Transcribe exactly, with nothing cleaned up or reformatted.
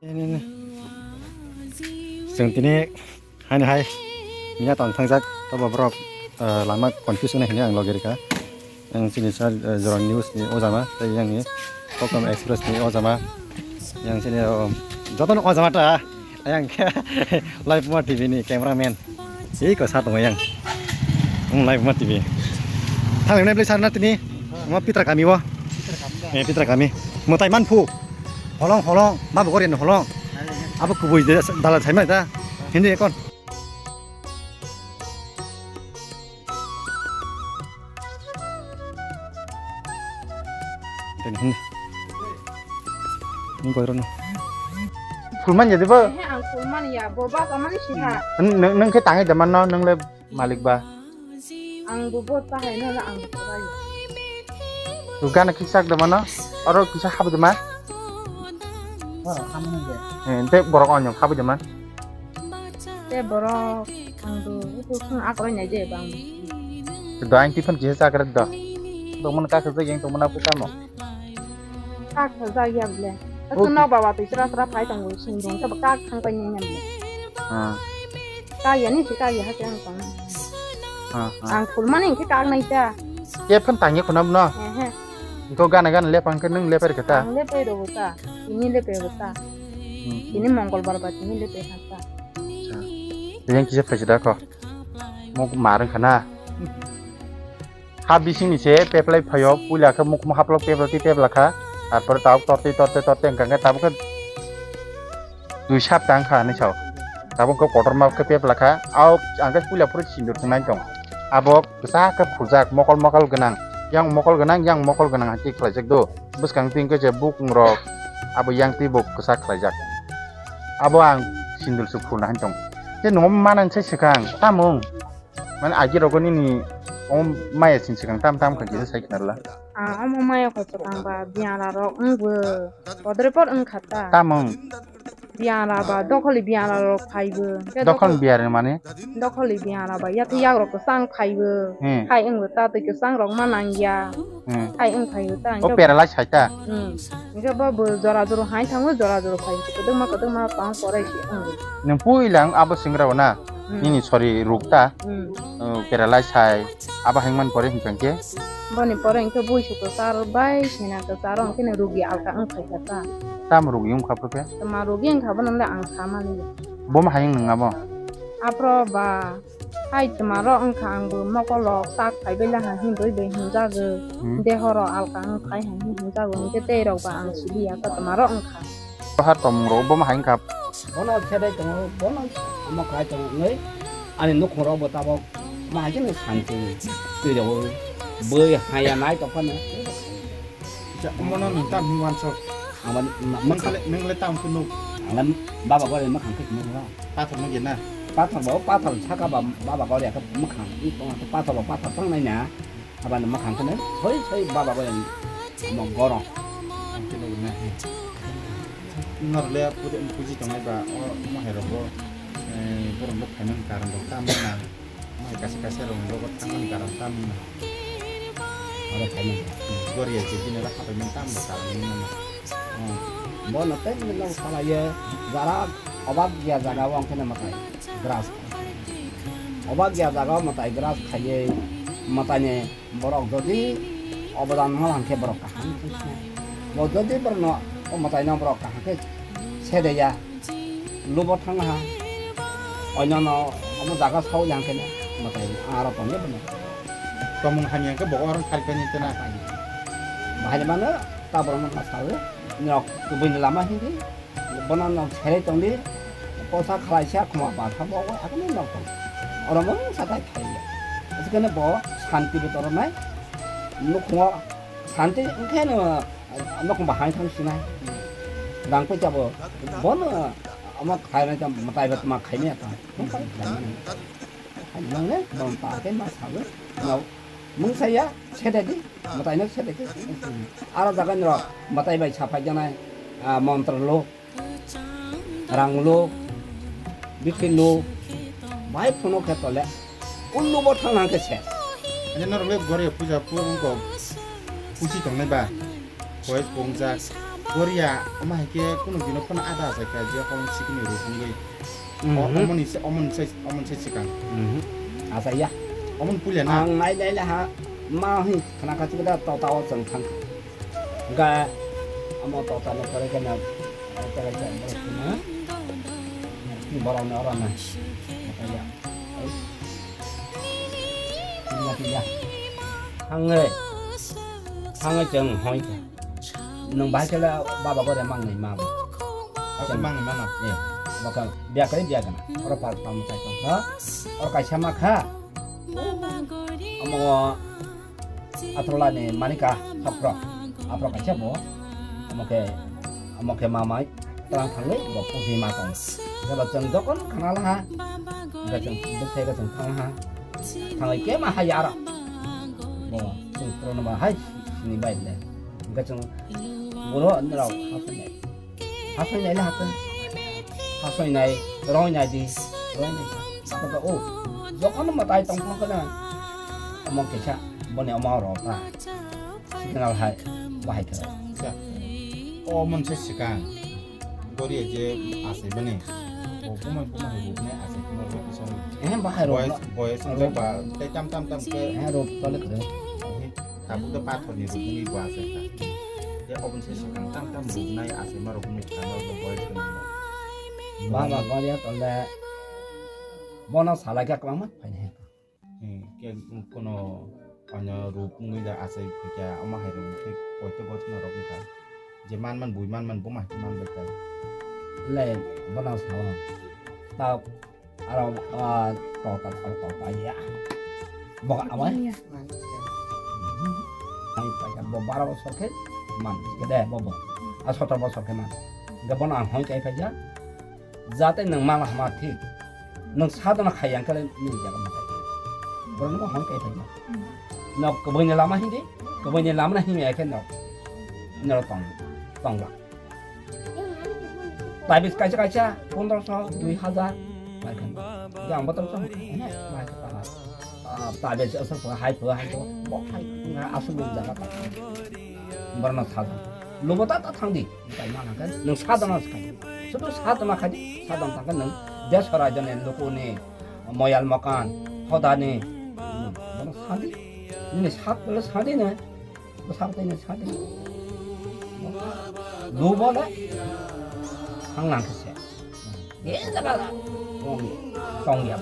Chwng tini haini hai miya tong thangjak, tobo borok, eh, lama confuse wngna hini ang logi rikha. Ang chini sir, eh, Jorang News ni ojama, tei yang ni Kokom Express ni ojama. Yang chini, oh, jotono ojama ta. Yang khe Live Muma T V ni cameraman. Iko sa tongo yang. Ang Live Muma T V. Thang nai play sar na tini. Mo Pitra kami wo. Eh, Pitra kami. Mo tai man phu. Holong, holong. Ma bo gori no holong. Abo kubui de dala thai mai ta. Hindi kon. Tani hini. Ni koi rono. Phulman jadi bo. He, ang phulman ya, bo ba ka mani siha. Nung, nung khe tangi jaman no, nung le malik ba. Ang bo bo ta hai no, ang bo ba ya. Tu gana kisa jaman no, oro kisa habu jaman. Oro kamu nang ya. Eh, ente borok onyong habu jaman. Te borok ang do ukur sung akroi nai je bang. Do ang tiphon kisa chakra do. Dongmani kakhe je yang tongmani aku tamo. Kak sajak ya ble. Oh. Aku no baba tu sra sra phai tong sing dong ta kak thang pai nai ble. Ah. Kak ya ni si kak ya ha kang tong. Ah, ah. Ang phulmani khe kak nai ta. Ke phan tang ye khonam no. He he. Ko gana gana lepang khe nung leper khe ta. Ang leper do ta. Ini leper do ta. Hmm. Ini mongol bar ba ini leper ha ta. Yang kisa phaisa da kho. Mo mar wngkha na. Ha bisingni se peplai phaio, puila khe mukhum haplok pepla twi pepla kha. Tarpore tabuk tortwi tortwi tortwi wngkha khe tabuk khe dui sapta wngkha hinwi sao. Tabuk khe kotorma khe pepla kha. Au ang khe puila phuru sindur thwngnai tong. Abo kwchak khe phurjak mokol mokol gwnang. Yang mokol gwnang, yang mokol gwnang hai khe khlaijak do. Bwskang twi hwnkhe je bukung rok abo yang twi bo kwchak khlaijak. Abo ang sindul su phurna hai tong. Je nungmo manang se swkang tamung. Mane agi rogo nini omo maya sing swkang tam tam kha kisa sai khna rwla. Ah, omo maya kho swkang ba biyala rok wngbo. Bodre por wngkha ta. Tamung. Biyala ba dokholi biyala rok phaibo. Dokhol biyala mane? Dokholi biyala ba yathu yak rok kwchang phaibo. Hmm. Hai wngbo ta twi kwchang rok ma nangya. Hmm. Hai wng phaibo ta. O paralyze hai ta? Hmm. Hingke bo bo jora jora hai thango, jora jora phai se, kodokma kodokma tong pore se wng. Nwng puila ang abo singra o na, hmm, nini sori ruk ta, hmm, oh, paralyze hai, abo hai man pore hingka khe? Boni pore hingke bui se kwchar bai sina kwchar o hingke ni rugi alka wng phai kha ta. Tamo rugi wng kha pore khe? Tama rugi wng kha bono le ang sa mani. Bo ma hai wng nwng abo? Aphro ba. Hai twma rok wngkha ang bo mokol rok tak phai bai laha hwnwi bai hwnjago. Hmm. Deho rok alka wng phai hai hwnwi hwnjago hwnkhe tei rok ba ang siliya khe twma rok wngkha. Bahar tongmung rok bo ma hai wngkha. Bono sedai tongo, bono omo khlai tongo hwnwi ani nukhung rok bo tabok ma hai kheno santi twi rwo bwi haya nai tong phano. Omono nwng tam hwnwi uansuk. Ang ba ma-, ma-, nwng kha- khle, nwng khle tam khe nuk. Ang le baba gore mwkhang khe nuk no. Pathor nuk ya na? Pathor ba, o pathor saka ba baba gore khe mwkhang. I tong pathor ba pathor tang nai na. Aba ni mwkhang khe soi soi baba gore mo goro. Ang khe nuk na. Nor le puji, puji tongnai ba o mo hai rogo. Eh, borok bo phaimani karon rok tamo na. Mai kaisa kaisa rong rogo thangmani karon tamo na. Oro phaimani. Gori ya je bini rak hapai mani tamo karon ni mano. Oh. Bono tei mino salai ye jara obak ya jaga o ang khe na mwtai grass. Obak ya jaga o mwtai grass khaiye mwtai ni borok jodi obodan ma lang khe borok kaham khe sinai. Bo jodi borok no o mwtai no borok kaham khe sedeya. Lubo thang ha. Oino no omo jaga sao yang khe na. Mwtai aro tong ya bono. Tomung hamya khe bo oro thai pani tena. Bahai mano ta borok no ma sao. Nok kubui ni lama hindi. Bono nok serai tong di. Kosa khlai sa khuma ba tha bo akni nok tong. Oro mo sa thai khai ya. Asukene bo santi bo toro nai. Nukhungo santi wngkhe no. Nokong bahai thang sinai. Rang paisa bo. Bono ama khainai ta mwtai ba tma khainai ta. Hai nang ne bang pa ke ma sabe. Nau mung saya sede di mwtai no sede ke. Ara jaga ni rok mwtai bai sapai janai. Ah, montro lo. Rang lo, bithi lo, bai phuno khe tole, ullu bo thang hang khe se. Ani norok le gori puja pu wngko pusi tongnai ba, koi pungjak, Goria, omo hai khe kunu dino phano ada achai kha je hol sikini ruk wngwi. Mhm. O-, omoni se, omoni se, omoni se sikang. Mhm. Achai ya. Omoni puila na? Ang nai nai le ha, ma hi khana kha chikda tota o chwng thang. Ga amo tota no pore khe na, o pore khe na, borok ni oro na. Achai ya. Ai. Sini ya, sini ya. Thangwi, thangwi chwng hoi kha. Nwng bahai khe le baba gore mangnai ma bo. Abo mangnai mano? Eh, baka biya kai biya gana. Oro pa, pa mwtai tong kha. Oro kaisa ma kha. Omo atrola ni manika sokro. Aphro kaisa bo. Omo khe, omo khe ma mai tlang thangwi bo pusi ma tong. Jeba chwng jokon khana la ha. Ga chwng bwthai ga chwng thang ha. Thangwi khe ma ha yara. Bo chwng trono ba hai sini bai le. Hingke chwng boro norok hasongnai. Hasongnai le hasong. Hasongnai, roinai di, roinai. Saka o, jokono mwtai tongphang khe na. Omo kisa, boni omo ro ta. Signal hai, bahai khe. O monse sikang. Goria je asai bani. Bo buma buma rukne asai kuma rukne song. Eh, bahai rok. Boys, boys, aro ba, te tam tam tam ke. Eh, rok tole kre. Tabuk khe pathor ni rukmani bo asai kha. Tei oboni se swkang tang tang ruknai achaima rok wngwi thangna bo boyes gwnang bo. Baba Goria tole bono salai kha kwbangma phaini hai. Hmm, khe kono ano ruk wngwi da achai phaikha omo hai rok khe poito gotna rok wngkha. Je man man bui man man bo ma hai khe man bai kha. Le bono sao. Ta Aro, ah, tota, aro tota, ya. Boka amai? Iya. Ang paikha, bo bara bosor khe man, kede bo bo. A sotro bosor khe man. Ge bono ang hoi kai paikha. Jate nwng mala hama thik. Nwng sadona khai yang kale nwng jaga ma kai. Borok no hoi kai paikha. Nok koboi ni lama hindi, koboi ni lama na hindi ya khe nok. Nero tong, tong la. Tabis kaisa kaisa pondroso, dui hajar, bai khan. Yang botol song, eh, bai khan. Ah, tabis asal pho, hai pho, hai pho, bo hai, nga asal lu jaga ta. Borno sajan. Lubo ta ta thang di, bai ma nang kan. Nung sajan as kai. Sudu sajan kai, sajan ta kan nung. Des raja ne lukuni, moyal makan, hodani. Borno sadi. Ini sat bela sadi ne. Bwsakni sadi. Lubo le. Thang nang khe se. Ge jaga la. Tong ya.